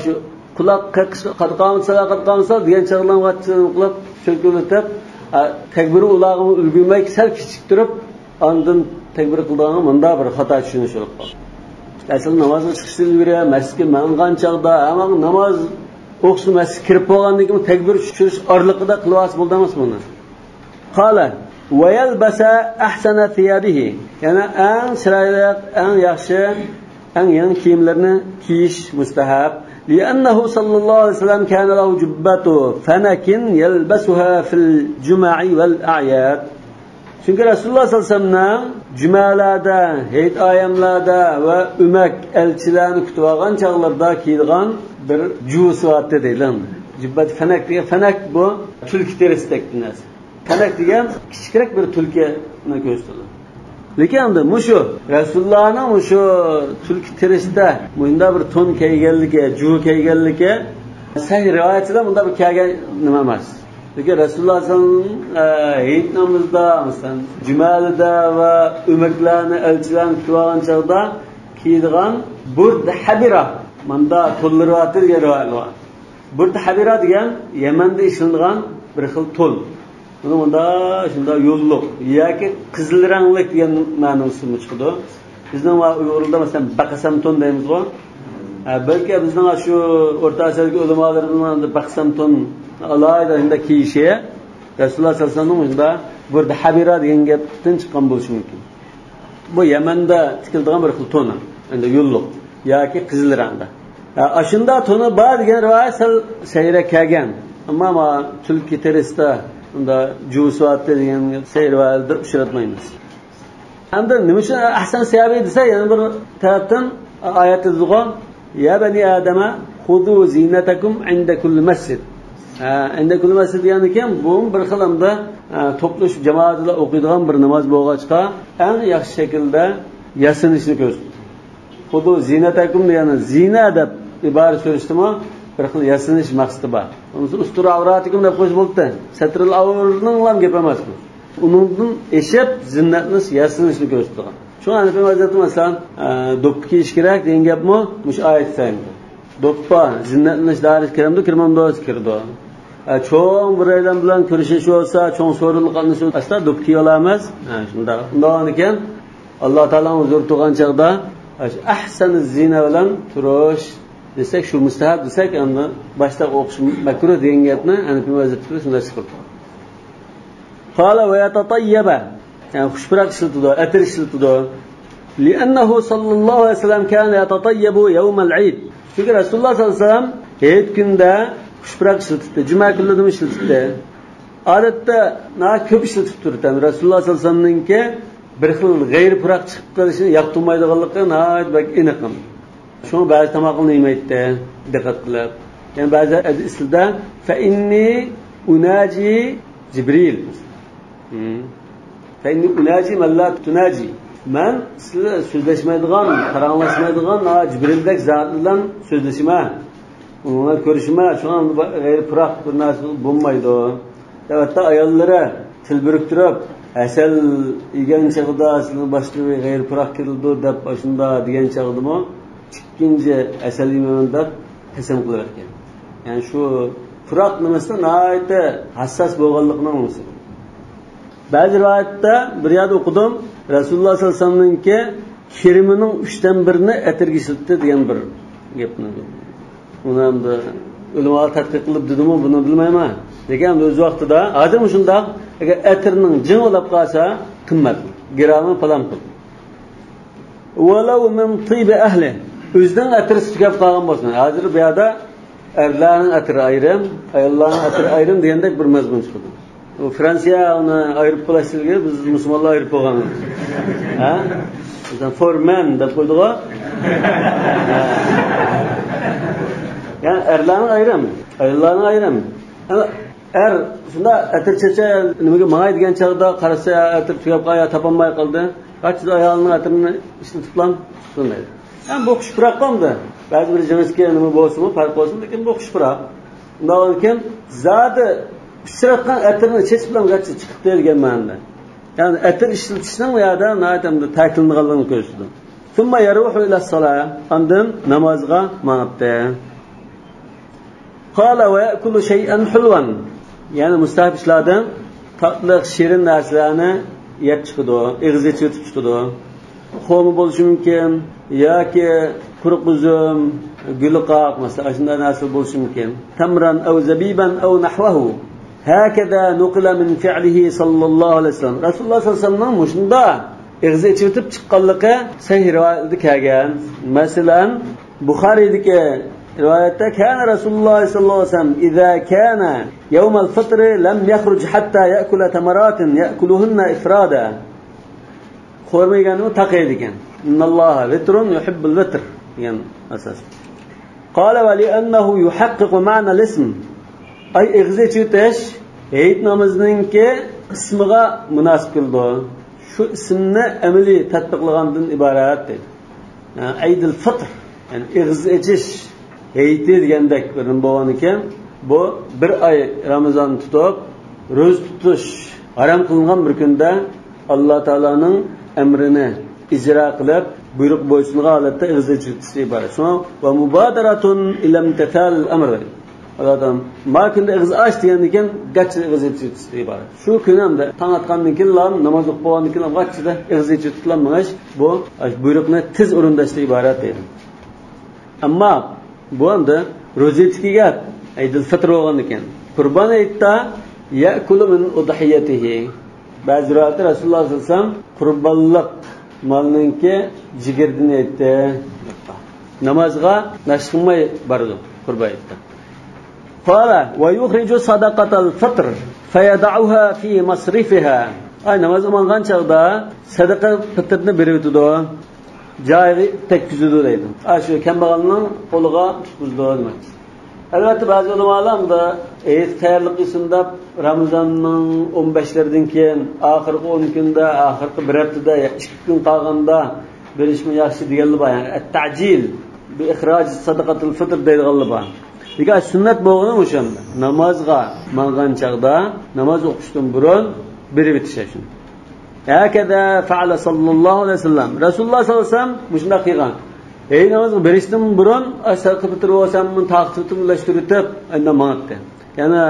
shu quloq qaqish qad qomat salat qad qomat salat degan chog'dan qilib cho'tkilatib, takbir ulag'i ulgurmay sal kechiktirib, ondan takbir qildigan bunda bir xato tushunish bo'lib qoldi. Asl namozga chiqishdan ilgari masjidga mangan chog'da, ammo namoz o'qishni masjidga kirib bo'lgandan keyin takbir tushirish orliqida qilvas bo'ldi emas buni. Qala va yalbasa ahsana thiyabihi. Ya'ni eng chiroyli, eng yaxshi, eng yangi kiyimlarni kiyish mustahab. لأنه صلى الله عليه وسلم كان له جبة فنك يلبسها في الجمع والأعياد. Chunki Rasululloh sollallohu alayhi vasallam jumalarda, hayit ayamlarda va umak elchilarni kutib olgan chog'larda kiydigan bir jusi bor deyiladi. Jubbat fanak degan, fanak bu tulki terisidagi narsa. Fanak degan kichikroq bir tulkini ko'rsatadi. Lekin endi mushu Rasulullohning mushu tulki terisida bunda bir to'n kiyganligi, juvi kiyganligi sahih rivoyatida bunda bir kelgan nima emas. Lekin Rasululloh sollallohu alayhi vasallam hayit namozida, masalan, jumalida va umaklarni, elchilarni kutib olgan chog'da kiydigan burd habira, manda to'nlar degan rivoyat bor. Burd habira degan Yamanda ishlanadigan bir xil to'n. Buni bunda shunda yo'lliq yoki qizil ranglik degan ma'nosi chiqadi. Bizning Uyg'urda masalan baqasam to'n deymiz-ku. Balki bizning shu O'rta Osiyodagi ulamolarimiz baqasam to'n alohida unda kiyishi Rasululloh sollallohu alayhi vasallam unda burd habira degan gapdan chiqqan bo'lishi mumkin. Bu Yamanda tikiladigan bir xil to'ni, endi yo'lliq yoki qizil rangda. Ashunda to'ni bor degan rivoyat sal sayra kelgan. Ammo tulki terisida unda juvisiyatda degan sayr rivoyatda uchratmaymiz. Endi nima uchun ahsan siyabi desa, yana bir tarafdan oyat yozilgan: Ya bani adama xudu zinatakum inda kulli masjid. Inda kulli masjid degan ekan, bu bir xil hamda to'plash jamoatlar o'qiydigan bir namoz bo'lg'achqa eng yaxshi shaklda yasinishni ko'rsatdi. Xudu zinatakum degani zina deb ibora so'rishdimi, bir xil yasinish maqsadi bor. Unisi ustur avratikum deb qo'ysa bo'ldi. Satrul avrning ham gap emas bu. Uningdan eshib zinnatni yasinishni ko'rsatgan. Shu Hanafiy mazhabi masalan, do'ppi kiyish kerak degan gapmi? Mush oyat saydi. Do'ppa zinnatlanish doirasiga kiramdi, kirmamdi, kirdi. Cho'ng bir aylan bilan ko'rishish bo'lsa, cho'ng so'rilib qolinishi aslo do'ppi kiya olamiz. Shunda undan ekan Alloh taoloning huzuri turgan chog'da ahsani zina bilan turish desak, shu mustahab desak, endi boshda o'qish makruh degan gapni Hanafiy mazhabi shunday chiqardi. Qala va yatatayyaba, ya'ni xushpurak ishlatadi, atir ishlatadi. لأنه صلى الله عليه وسلم كان يتطيب يوم العيد. Chunki Rasululloh sollallohu alayhi vasallam hayit kunida xushpurak ishlatdi, juma kunlarida ishlatdi. Odatda ko'p ishlatib turdi. Rasululloh sollallohu alayhi vasallamninki bir xil g'ayri puroq chiqib qolishini yoqtirmaydiganligi nihoyat bak aniq. Shuni ba'zi tomoqni yemaydi, diqqat qilib. Yani ba'zi hadislarda fa inni unaji Jibril. Fa inni unaji man la tunaji. Man sizlar so'zlashmaydigan, taranglashmaydigan Jibrildek zot bilan so'zlashma. Onunla ko'rishma, shunga g'ayri puroq bir narsa bo'lmaydi. Albatta ayollari til biriktirib, asal yegan chog'ida sizning boshqa g'ayri puroq keldi deb shunda degan chog'dimi ikkinchi asal yeyman deb qasam qilar ekan. Yani shu puroq nimasida nihoyatda hassos bo'lganligining nimasi. Ba'zi rivoyatda bir yerda o'qidim, Rasululloh sollallohu alayhi vasallamninki kirimining 1/3ini atirga ishlatdi degan bir gapni. Uni endi ulamolar tadqiq qilib dedimi, buni bilmayman. Lekin o'z vaqtida hozir shundoq, agar atirning jing bo'lib qolsa qimmat, grammi falon pul. Walau min tibi ahli, o'zining atirisi tugab qolgan bo'lsin. Hozir bu yerda erlarning atiri ayrim, ayollarning atiri ayrim degandek bir mazmun chiqdi. U Fransiya uni ayirib qo'yishga biz musulmonlar ayirib qo'yganmiz. Ha? Bizdan for men deb qo'ydi-ku. Yani erlarning ayrim, ayollarning ayrim. Yani er shunda atir checha nimaga mangay degan chog'da qarasa atir tugab qoldi, topolmay qoldi. Qachida ayolning atirini ishlatib lan shunday. Yani bu xushpuroq qoldi. Ba'zi bir jinsga nima bo'lsa-mu farq bo'lsin, lekin bu xushpuroq. Undan keyin zodi uchratgan atirni chechib bilan gacha chiqib degan ma'noda. Yani atir ishlatishning u yerda nihoyat ta'kidlanganligini ko'rsatdi. Thumma yaruhu ila salah, andan namozga mangibdi. Qala va ya'kulu shay'an hulwan. Yani mustahab ishlardan tatliq, shirin narsalarni yeb chiqadi, og'iz ichib chiqadi. Xo'mi bo'lishi mumkin yoki quruq uzum, gulqoq masalan shunday narsa bo'lishi mumkin. Tamran aw zabiban aw nahwahu. Hakada nuqila min fi'lihi sallallohu alayhi vasallam. Rasululloh sollallohu alayhi vasallamning shunda og'iz ichib chiqqanligi sahih rivoyatda kelgan. Masalan, Buxoriydagi rivoyatda kana Rasululloh sollallohu alayhi vasallam idza kana yawm al-fitr lam yakhruj hatta ya'kula tamaratin ya'kuluhunna ifrada. Xurma yeganini taqaydi ekan. Innalloha vitrun yuhibbul vitr degan asos. Qala va li'annahu yuhaqqiqu ma'na al-ism. Ay ig'iz ichitish hayit namozininki ismiga munosib keldi. Shu ismni amaliy tatbiqlagandan iborat dedi. Yani Eydil Fitr, yani ig'iz ichish hayiti degandek bir nima bo'lgan ekan. Bu bir oy Ramazon tutib, ro'za tutish harom qilingan bir kunda Alloh taoloning emrini icra qilib, buyruq bo'ysungan holatda ig'iz ichitish iborat. Shuna va mubadaratun ila imtithal amr. Allohdan ma kunda ig'iz och degan ekan, gacha ig'iz ichitish iborat. Shu kun hamda tong atgandan keyin namoz o'qib bo'lgandan keyin gachida ig'iz ichitlanmash bu buyruqni tez o'rindashdan iborat deydi. Ammo bu endi ro'za gap Eydil Fitr bo'lgan ekan. Qurbon hayitda ya'kulu min udhiyatihi. Ba'zi rivoyatda Rasululloh sollallohu alayhi vasallam qurbonlik molninki jigirdini aytdi. Namozga nashqilmay bordi qurbon hayitda. Qala va yukhriju sadaqatal fitr fayad'uha fi masrifiha. Ay namoz o'qigan chog'da sadaqa fitrni berib o'tadi. Joyiga tekkizadi deydi. Shu kambag'alning qo'liga tutqizdi demak. Albatta ba'zi ulamolar da hayit tayyorlik qilsin deb Ramazonning 15laridan keyin oxirgi 10 kunda, oxirgi bir haftada, 2 kun qolganda berishmi yaxshi deganlar bor. Ya'ni at-ta'jil bi ikhraj sadaqatul fitr deydiganlar bor. Lekin sunnat bo'lgani o'shanda namozga mangan chog'da namoz o'qishdan burun berib o'tish shuni. Hakada fa'ala sallallohu alayhi vasallam. Rasululloh sollallohu alayhi vasallam shunday qilgan. Ey namozga berishdan burun sadaqa fitr bo'lsam, taqtib ulashtirib endi mangdi. Yana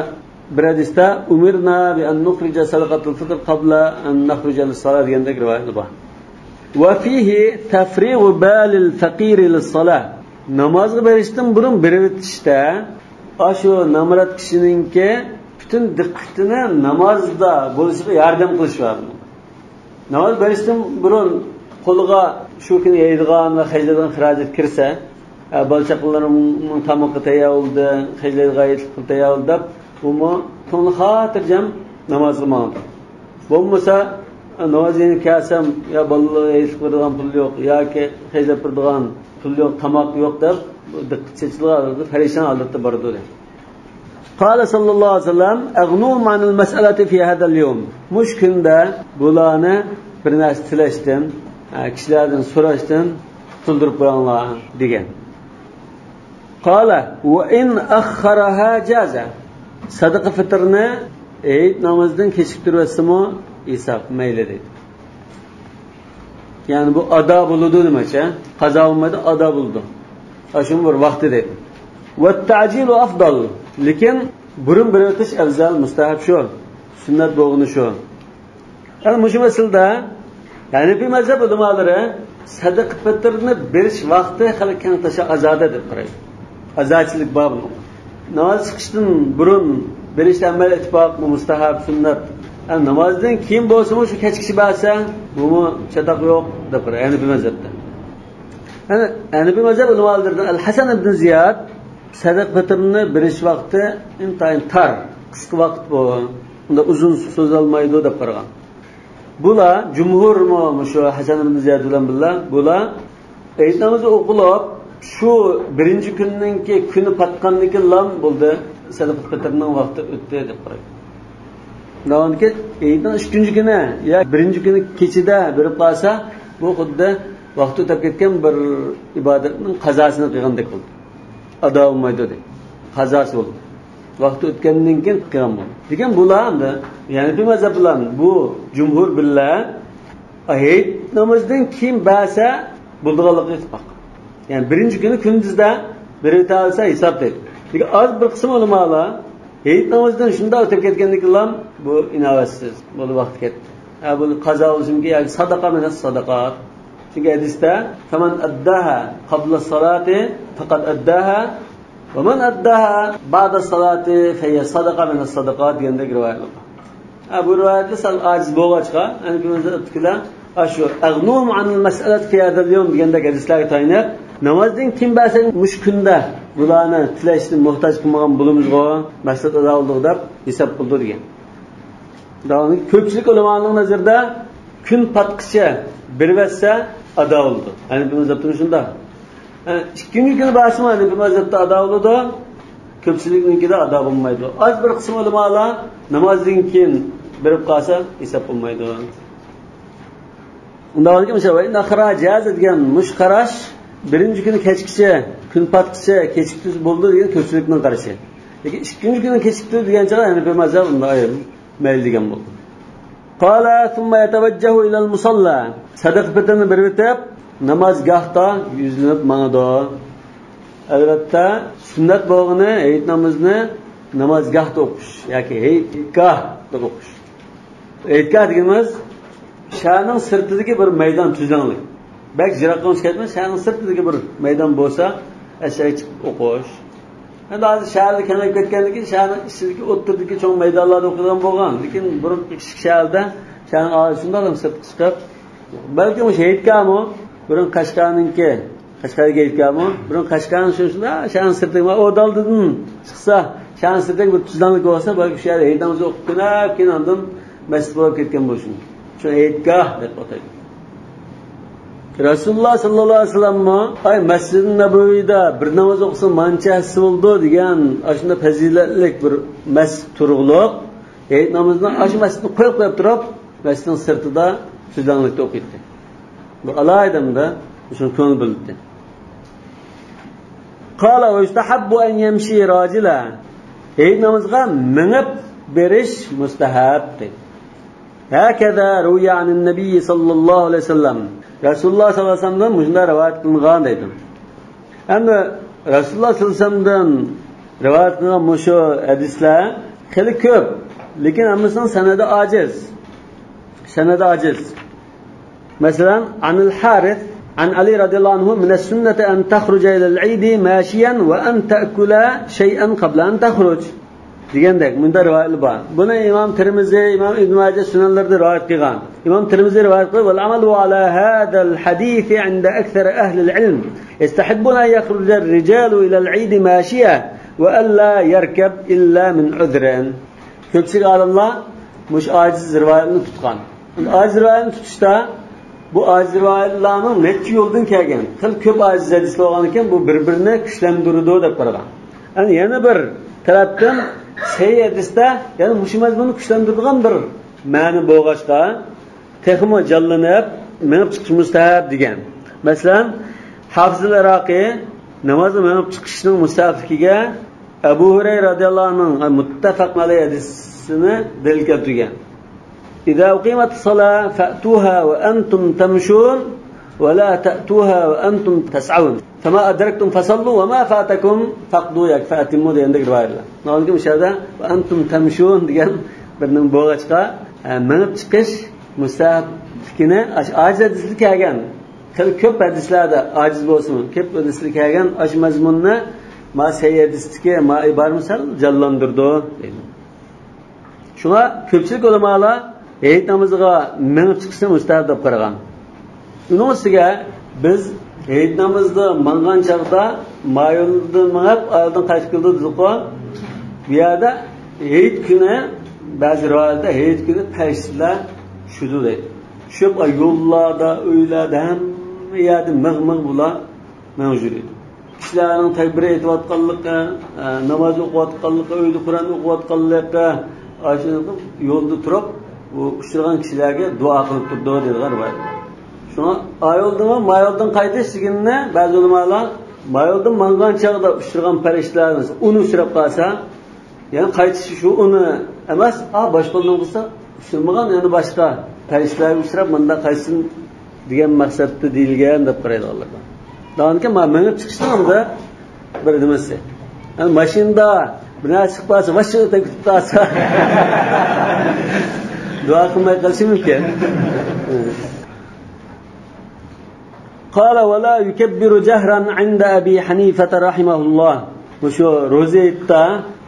bir hadisda umirna bi an nukhrija sadaqatul fitr qabla an nakhruja lis-salat degandek rivoyat bor. Va fihi tafrig'u balil faqir lis-salah. Namozga berishdan burun berib o'tishda shu namrat kishininki butun diqqatini namozda bo'lishiga yordam qilish var. Namoz berishdan burun qo'liga shu kuni yeydigan va hajladan xarajat kirsa, bola chaqalarimning tomoqi tayyor bo'ldi, hajlarga yetib tayyor bo'ldi deb, umi ko'ngli xotirjam namozga mangdi. Bo'lmasa Namaz kelsem ya balığı heyitlik berdigan pul yo'q yoki xeyzab berdigan pul yo'q, tomoq yo'q deb diqqat chechilgan parishon holatda bordi. Qala sallallohu alayhi vasallam aghnum anil mas'alati fi hadal yawm. Mush kunda bularni bir narsa tilashdan, kishilardan so'rashdan qutuldirib qo'yinglar degan. Qala va in akhkharaha jaza. Sadaqa fitrni Eid namazdan kechiktirvasimi hisob mayli deydi. Ya'ni bu ado bo'ladi demakchi, qazo bo'lmaydi, ado bo'ladi. Shuni bir vaqti deydi. Va ta'jilu afdal. Lekin burun bir o'tish afzal, mustahab shu. Sunnat bo'lgani shu. Ana mushu masalada ya'ni bir mazhab ulamalari sadaqa fitrni berish vaqti hali keng tasha azoda deb qaraydi. Azochilik bor buni. Namoz chiqishdan burun berish amal ittifoq mustahab sunnat. Yani namazdan keyin bo'lsa shu kechkishi bersa, bumi chatoq yo'q deb qaraydi. Ya'ni bir mazhabda. Yani bir mazhab ulamalaridan Al-Hasan ibn Ziyad sadaqa fitrni berish vaqti intayin tar, qisqa vaqt bu. Unda uzun so'z olmaydi deb qaragan. Bular jumhurmi shu Hasan ibn Ziyad bilan birga bular Eid namozi o'qilib shu birinchi kunninki kuni patqandiki lam bo'ldi, sadaqa fitrning vaqti o'tdi deb qaraydi. Davomki Eidning ikkinchi kuni yo birinchi kuni kechida berib qolsa, bu xuddi vaqti o'tib ketgan bir ibodatning qazosini qilgandek bo'ldi. Ado bo'lmaydi deydi. Qazosi bo'ldi. Vaqti o'tgandan keyin qilgan bo'ldi. Degan bular endi, ya'ni bir mazhab bilan bu jumhur billah Eid namozidan keyin ba'sa bo'ldiganligi ittifoq. Ya'ni birinchi kuni kunduzda bir olsa hisob deydi. Lekin az bir qism ulamolar Eid namozidan shunda o'tib ketganligilam bu inovatsiz, bu vaqt ketdi. Ha bu qazo bo'lsin yoki sadaqa emas sadaqat. Chunki hadisda faman addaha qabla salati faqad addaha va man addaha ba'da salati fa hiya sadaqa min as-sadaqat degandek rivoyat bor. Ha bu rivoyatda sal ajiz bo'lg'achqa, ana bu shu aghnum anil mas'alat fi hadal yawm degandek hadislarga tayanib, namozdan kim bersa mush kunda bularni tilashni muhtoj qilmagan bo'limizg'o maqsad ado bo'ldi deb hisob qildi degan. Davomli ko'pchilik ulamoning nazarida kun patqicha bervatsa ado bo'ldi. Ya'ni bu mazhabda shunda. Ikkinchi kuni basmi yani bu mazhabda ado bo'ladi, ko'pchiliknikida ado bo'lmaydi. Az bir qism ulamolar namozdan keyin berib qolsa hisob bo'lmaydi. Undan keyin o'sha va degan mush qarash birinchi kuni kechkicha, kun patqicha kechiktirib bo'ldi degan ko'pchilikning qarashi. Lekin ikkinchi kuni kechiktirdi degan chog'da yana bir mazhab unda ayrim mayli degan bo'ldi. Qala thumma yatawajjahu ila al-musalla. Sadaqa fitrini bir bitib, namozgohda yuzlanib mangdi. Albatta sunnat bo'lgani hayit namozini namozgohda o'qish yoki hayitgohda o'qish. Hayitgoh deganimiz shaharning sirtidagi bir maydon tuzlanlik. Bak jiroqqa ketmay, shaharning sirtidagi bir maydon bo'lsa, aşağı chiqib o'qish. Endi hozir shaharda kengayib ketgandan keyin shaharning ichidagi o'ttirdagi cho'ng maydonlarda o'qigan bo'lgan, lekin burun kichik shaharda shaharning shunday ham sirtga chiqib, balki o'sha hayitgami, burun Qashqarninki, Qashqarga hayitgami, burun Qashqarning shunda shaharning sirtidagi o'daldidan chiqsa, shaharning sirtidagi bir tuzlanlik bo'lsa, balki shu yerda hayit namozi o'qib kunab, keyin ondan masjid bo'lib ketgan bo'lishi mumkin. Shu hayitgoh deb ataydi. Rasululloh sallallohu alayhi vasallammi ay Masjid-i Nabaviyda bir namoz o'qisa mancha hissi bo'ldi degan shunda fazilatli bir masjid turg'liq hayit namozini shu masjidni qo'yib qo'yib turib masjidning sirtida tuzlanlikda o'qiydi. Bu alohida shuni ko'ngil bildi. Qala va yustahabbu an yamshi rajula. Hayit namozga minib berish mustahab deydi. Hakaza ruya anin nabiy sallallohu alayhi vasallam. Rasululloh sallallohu alayhi vasallamdan shunday rivoyat qilingan deydi. Endi Rasululloh sallallohu alayhi vasallamdan rivoyat qilingan shu hadislar xeli ko'p, lekin hammasining sanadi ojiz. Sanadi ojiz. Masalan, anil Harith an Ali radhiyallohu anhu min as-sunnati an takhruja ila al-eid mashiyan va an ta'kula shay'an qabla an takhruj degandek bunda rivoyat bor. Buni Imom Termiziy, Imom Ibn Majah sunanlarida rivoyat qilgan. Imom Termiziy rivoyat qilib, "Val amalu ala hadal hadith 'inda akthar ahli al-ilm yastahibbuna an yakhruja ar-rijalu ila al-eid mashiya va alla yarkab illa min udrin." Ko'pchilik olimlar mush ojiz rivoyatni tutgan. Aciz rivayetini tutishda bu aciz rivayetlarning necha yo'ldan kelgan, xil ko'p aciz hadislar bo'lgan ekan, bu bir-birini kuchlantirdi deb qaragan. Yani yana bir tarafdan sahih hadisda ya'ni mushu mazmunni kuchlantiradigan bir ma'ni bo'lg'achqa texmo jallanib minib chiqish mustahab degan. Masalan, Hafiz al-Iroqiy namozni minib chiqishning mustahabligiga Abu Hurayra radhiyallohu anhu muttafaq alayhi hadisini dalil keltirgan. إذا أقيمت الصلاة فأتوها وأنتم تمشون ولا تأتوها وأنتم تسعون فما أدركتم فصلوا وما فاتكم فاقضوا فأتموا degandek rivoyatlar. Nolki o'shada va antum tamshun degan birning bo'g'achqa minib chiqish mustahabligini ajiz hadisda kelgan. Ko'p hadislarda ajiz bo'lsin, ko'p hadisda kelgan ash mazmunni ma sahih hadisdagi ma ibor misal jonlantirdi deydi. Shunga ko'pchilik ulamolar hayit namoziga minib chiqishni mustahab deb qaragan. Uning ustiga biz hayit namozida mangan chog'da mayoldan minib oyoqdan qaytib keldi dedik-ku. Bu yerda hayit kuni ba'zi rivoyatda hayit kuni farishtalar shudu deydi. Tushib yo'llarda, uylarda hamma yerda mig'-mig' bular mavjud edi. Kishilarning takbir aytayotganligi, namoz o'qiyotganligi, uyda Qur'on o'qiyotganligi, yo'lda turib bu uchragan kishilarga duo qilib turdi deydigan rivoyat. Shuna ayoldan mayoldan qaytish deganni ba'zi ulamolar mayoldan mangan chog'da uchragan farishtalarimiz uni uchrab qolsa, ya'ni qaytish shu uni emas, boshqa bo'lsa uchirmagan, ya'ni boshqa farishtalarga uchrab bunda qaytsin degan maqsadda deyilgan deb qaraydiganlar bor. Doimki minib chiqishning da bir nimasi. Ya'ni mashinada bir narsa chiqib qolsa, mashinada kutib qolsa duo qilmay qolishi mumkin. قال ولا يكبر جهرا عند أبي حنيفة رحمه الله. وشو روزيتا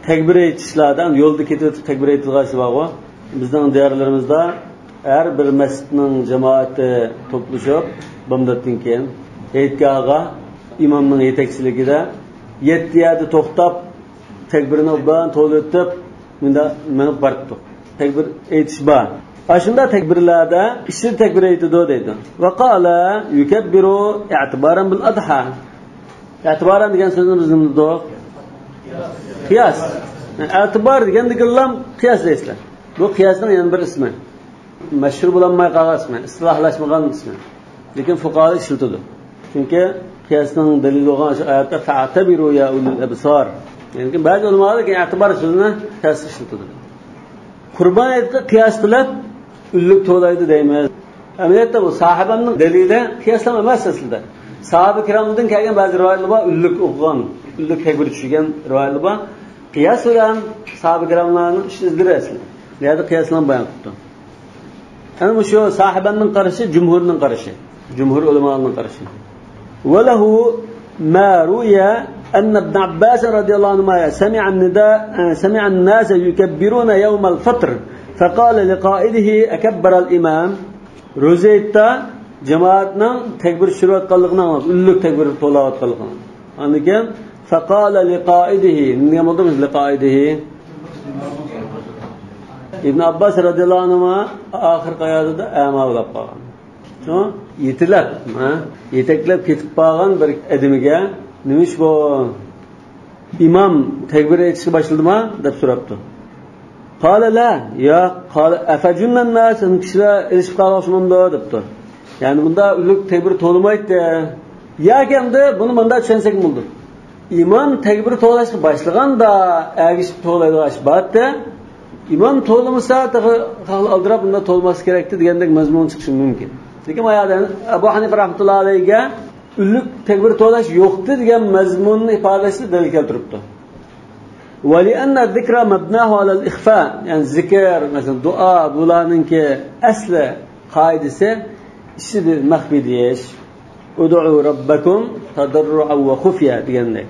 تكبir aytishlardan yo'lda ketib takbir aytilg'asi bor. Bizning diyorlarimizda har bir masjidning jamoati to'plashib, bomdoddan keyin hayitgohga imomning yetakchiligida 7 yerda to'xtab takbirni obdan to'litib bunda minib boribdi. Takbir aytish bor. Shunda takbirlarda ichida takbir aytadi deydi. Va qala yukabbiru i'tibaran bil adha. I'tibaran degan so'zni biz nima dedik? Qiyos. I'tibar degan deganlam qiyos deysizlar. Bu qiyosning yana bir ismi. Mashhur bo'lanmay qolgan ismi, istilohlashmagan ismi. Lekin fuqaho ishlatadi. Chunki qiyosning dalili bo'lgan shu oyatda fa'tabiru ya ulul absar. Ya'ni ba'zi ulamolar i'tibar so'zini qiyos ishlatadi. Qurbon hayitga qiyos qilib ullik to'laydi deymiz. Amaliyotda bu sahobaning dalili qiyoslama emas aslida. Sahoba kiromdan kelgan ba'zi rivoyatlar bor, ullik o'qigan, ullik takbir tushgan rivoyatlar bor. Qiyos bilan sahoba kiromlarning ish izlari aslida. Bu yerda qiyoslan bayon qildi. Ana shu sahobaning qarashi, jumhurning qarashi, jumhur ulamolarning qarashi. Va lahu ma ruya أن ابن عباس رضي الله عنهما سمع النداء سمع الناس يكبرون يوم الفطر فقال لقائده أكبر الإمام. روزيتا جماعتنا تكبر شروط قلقنا أولك تكبر طلعات قلقنا أنك فقال لقائده لقائده ابن عباس رضي الله عنهما آخر قيادة أعمى ولب قاغان yetilab yetaklab ketib qolgan bir adimiga nimish bu imom takbir aytishga boshladimi deb so'rabdi. Qala la ya qala afajunnan nas kishilar erishib qolmoqchimanda debdi. Ya'ni bunda ulug' takbir to'lmaydi. Yoki endi buni bunda tushunsak bo'ldi. Imom takbir to'lashga boshlaganda ergishib to'laydigan ish bor-da. Imom to'lamasa aldirab bunda to'lmas kerakdi degandek mazmun chiqishi mumkin. Lekin Abu Hanifa rahmatullohi alayhiga ulug' takbir to'lash yo'qdi degan mazmunni ifodalashda dalil keltiribdi. ولأن الذكر مبناه على الإخفاء يعني zikr, masalan, duo bularninki asli qoidasi ichida maxfiy deyish. Ud'u robbakum tadarruan va xufiya degandek.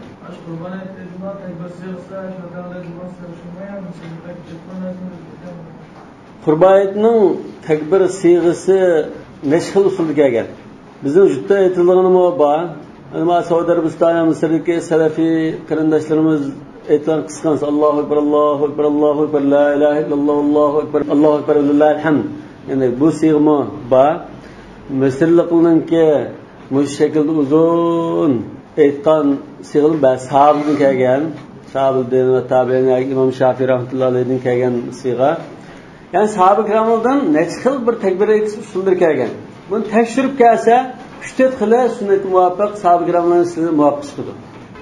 Qurbon hayitning takbir siyg'isi necha xil usulda kelgan? Bizning jutda aytilganimi bor. Nima Saudiya Arabistoni, Misrdagi salafiy qarindoshlarimiz aytgan qisqasi Allohu akbar, Allohu akbar, Allohu akbar, la ilaha illalloh, Allohu akbar, Allohu akbar, lillahi hamd. Yani bu siyg'mi bor. Misrlikninki mush shaklda uzun aytgan siyg'il bor, sahobadan kelgan, sahobadan va tabiin Imom Shafiy rahmatullohi alayhidan kelgan siyg'a. Yani sahoba kiramlardan necha xil bir takbir aytish usullari kelgan. Buni tekshirib kelsa, 3-4 xili sunnatga muvofiq sahoba kiramlarning sini muvofiq chiqadi.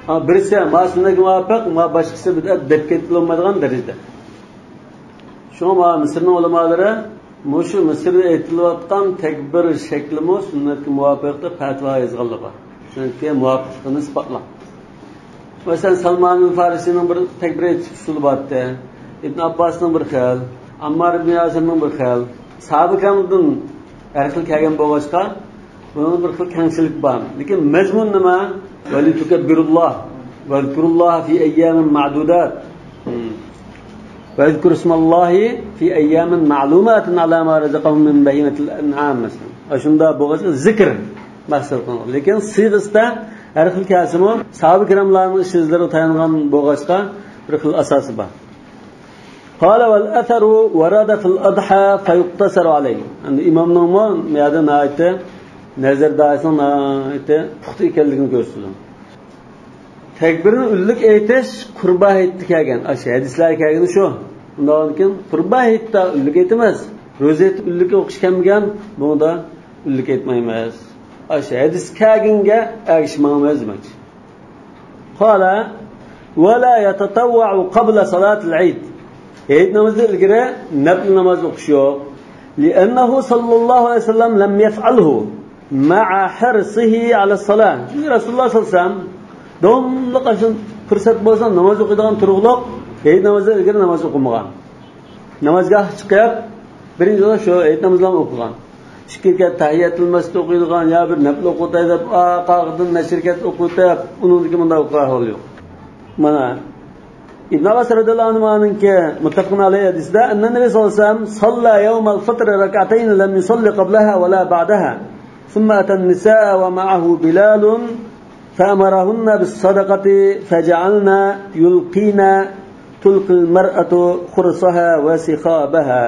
Ama birisi ma sunnatga muvofiq, ma boshqasi bid'at deb ketilmaydigan darajada. Shunga ma Misrning ulamollari mushu Misrda aytilayotgan takbir shaklimi sunnatga muvofiq deb fatvo yozganlar bor. Sunnatga muvofiqligini isbotlagan. Masalan, Salmon al-Farisiyning bir takbir aytish usuli bor edi. Ibn Abbosning bir xil, Ammar ibn Yasirning bir xil. Sahoba kiramdan har xil kelgan bo'lg'achqa buning bir xil kengchilik bor. Lekin mazmun nima? Va litukabbirulloh va zkurulloh fi ayyamin ma'dudat. Va zkur ismallohi fi ayyamin ma'lumatin ala ma razaqahum min bahimatil an'am masalan. Shunda bo'lg'achqa zikr maqsad qilinadi. Lekin siyg'isida har xil kasimi sahoba kiramlarning so'zlariga tayangan bo'lg'achqa bir xil asosi bor. قال والأثر ورد في الأضحى فيقتصر عليه. Yani imamның mu ya da ayeti nazar dairəsinin ayeti puxta ekanligini ko'rsatdi. Takbirni ullik aytish qurba hayitda kelgan. Shu hadislar kelgani shu. Undan keyin qurba hayitda ullik aytamiz. Ro'za aytib ullik o'qish kelmagan, buni da ullik aytmaymiz. Shu hadis kelganga ergishmaymiz demak. Qala va la yatatawwa'u qabla salatil Eid. Eid namozida ilgari nafl namoz o'qish yo'q. لأنه صلى الله عليه وسلم لم يفعله مع حرصه على الصلاة. Çünkü Resulullah sallallahu aleyhi ve sellem davamlı qachon fursat bo'lsa namoz o'qiydigan turug'liq Eid namozidan ilgari namoz o'qimagan. Namozgoh chiqib birinchi o'rinda shu Eid namozlarini o'qigan. Ikki rakat tahiyatul masjid o'qiydigan yo bir nafl o'qitay deb qog'dan nashrkat o'qitib, uniki bunday o'qigan hol yo'q. Mana İbn Abbas radhiyallohu anhu'nunki muttafaqun alayhi hadisida anna nabiy sallallohu alayhi vasallam salla yawmal fitr rak'atayn lam yusalli qablaha wa la ba'daha thumma ata an-nisaa wa ma'ahu Bilal fa'amarahunna bis-sadaqati faj'alna yulqina tulqi al-mar'atu khursaha wa sikhabaha.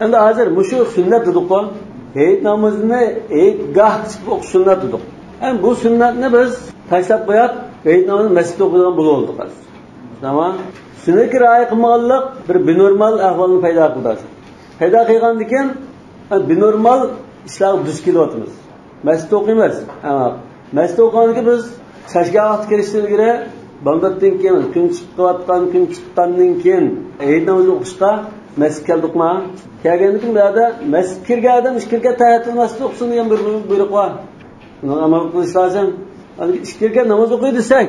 Endi hozir mushu sunnat dedik-ku. Hayit namozini hayitgoh chiqib o'qish sunnat dedik. Endi bu sunnatni biz tashlab qo'yib, hayit namozini masjidda o'qiydigan bo'lib oldik hozir. Tamam. Sunnatga rioya qilmaganlik bir binormal ahvolni paydo qildi. Paydo qilgandan keyin binormal ishlarga duch kelyapmiz. Masjidda o'qiymiz. Ammo masjidda o'qigandan keyin biz shashga vaqt kirishdan ilgari bomdoddan keyin kun chiqayotgan, kun chiqqandan keyin hayit namozini o'qishga masjidga keldikmi? Kelgandan keyin bu yerda masjid kirgan odam ikki rakat tahiyatul masjid o'qisin degan bir buyruq bor. Buni amal qilish lozim. Ikki rakat namoz o'qiy desak,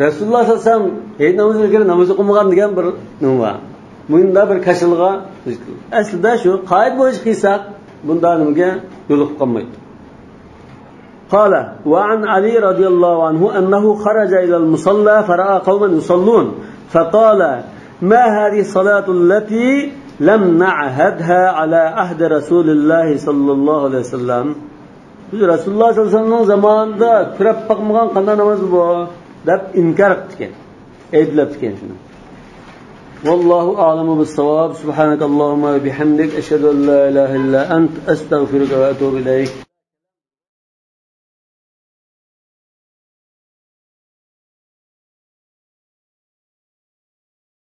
Resulullah sallallahu aleyhi ve sellem hayit namozini ilgari namoz o'qimagan degan bir nima bor. Bunda bir kashilg'a aslida shu qoida bo'yicha qilsak, bunda nimaga yo'liqib qolmaydi. قال وعن علي رضي الله عنه أنه خرج إلى المصلى فرأى قوما يصلون فقال ما هذه الصلاة التي لم نعهدها على عهد رسول الله صلى الله عليه وسلم. Resulullah sallallahu aleyhi ve sellem'nin zamanında ko'rib boqmagan qanday namoz bu deb inkor qilgan, ayblab ekan shuni. Vallohu a'lamu bis-savob. Subhanakallahumma va bihamdik ashhadu an la ilaha illa ant astagfiruka va atubu ilayk.